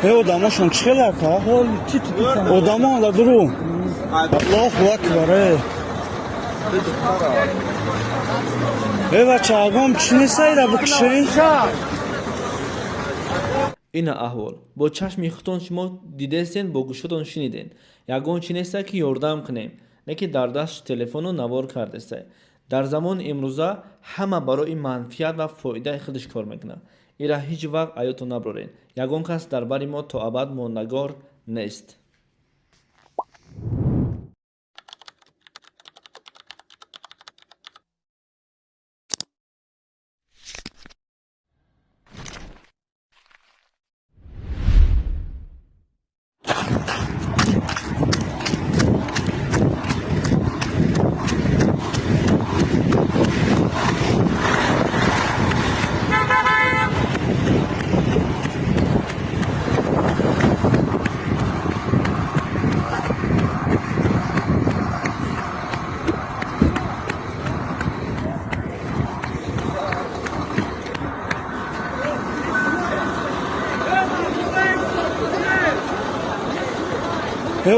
Одамошон чӣ хел ака? Одамо да дуру. Аллоҳу акбар. Э бача, агом чӣ нестайра бикушӣ? Ина аҳвол. Бо чашми худтон шумо дидестен, бо гӯшотон шиниден. Ягон чӣ неста, ки ёрдам кунем, не ки дар даст телефону навор кардеста. Дар замони имрӯза ҳама барои манфиат ва фоидаи худаш кор мекунад. Ира ҳеҷ вақт аётон наброред. Ягон кас дар бари мо то абад мондагор нест.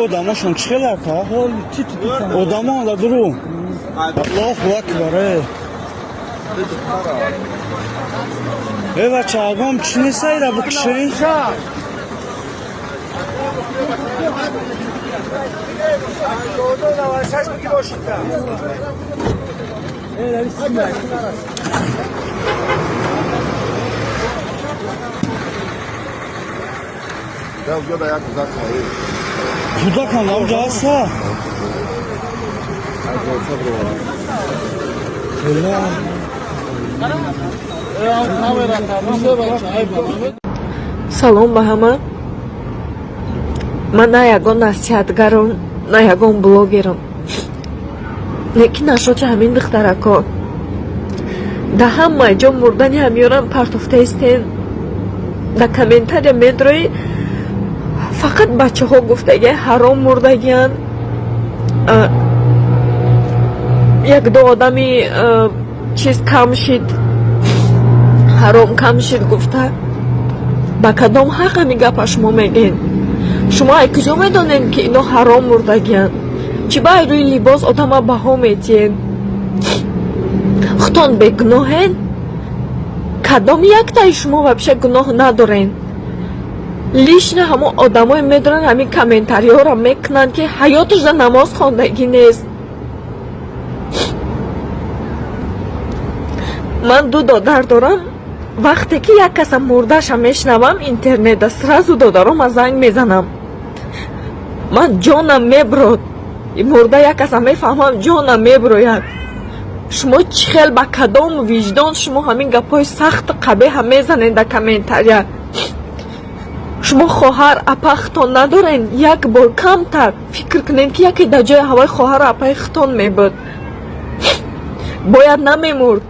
Одамошон чӣ хел ака? Одамо да дуру. Аллоҳу акбар. Э бача, агом чӣ нестайра бикушӣ? Кӯдакам авҷа ҳаста? Салом ба ҳама. Ман на ягон насиҳатгарам, на ягон блогерам, лекин нашоти ҳамин духтарако да ҳама ҷо мурдани ҳамёрам партофтаистен. Да комментария медрои, фақат бачаҳо гуфтаги ҳаром мурдагиян. Як-ду одами чиз кам шид, ҳаром кам шид гуфта. Ба кадом ҳақ ҳамин гапа шумо мегӯед? Шумо ай куҷо медонед, ки ино ҳаром мурдагиян? Чӣ ба ай рӯи либос одама баҳо метиҳед? Худтон бегуноҳен? Кадом яктаи шумо вообще гуноҳ надорен? Лично ҳамон одамое медонанд, ҳамин комментариҳоро мекунанд, ки ҳаёташда намоз хондагӣ нест. Ман ду додар дорам. Вақте ки як каса мурдаша мешунавам интернетда, сразу додарома занг мезанам. Ман ҷонам мебурод. Мурда як каса мефаҳмам, ҷонам мебурояд. Шумо чӣ хел, ба кадом виҷдон шумо ҳамин гапҳои сахту қабеҳа мезанед дар комментария? Шумо хоҳар, апа худтон надорен? Як бор камтар фикр кунед, ки яке дар ҷои ҳавои хоҳару апаи худтон мебуд, бояд намемурд.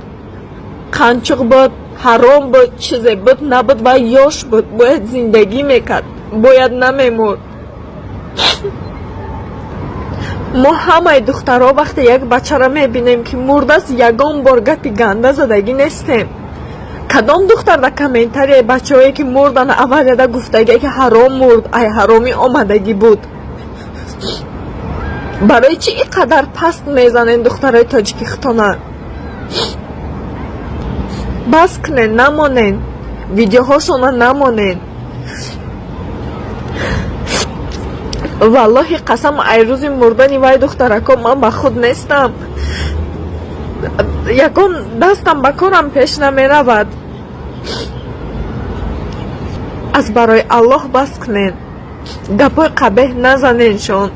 Қанчуқ буд, ҳаром буд, чизе буд, набуд, ва ёш буд, бояд зиндагӣ мекард, бояд намемурд. Мо ҳамаи духтарҳо вақте як бачаро мебинем, ки мурдааст, ягон бор гапи ганда задагӣ нестем. Кадом духтар дар комментарияи бачаҳое, ки мурдан, аварияда гуфтагие, ки ҳаром мурд, ай ҳаромӣ омадагӣ буд? Барои чӣ ин қадар паст мезанед духтарои тоҷики худтона? Бас кунед, намонед, видеоҳошона намонед. Валлоҳи қасам, ай рӯзи мурдани вай духтарако ман ба худ нестам, ягон дастам ба корам пеш намеравад. Аз барои Аллоҳ бас кунед, гапҳои қабеҳ назанедшон.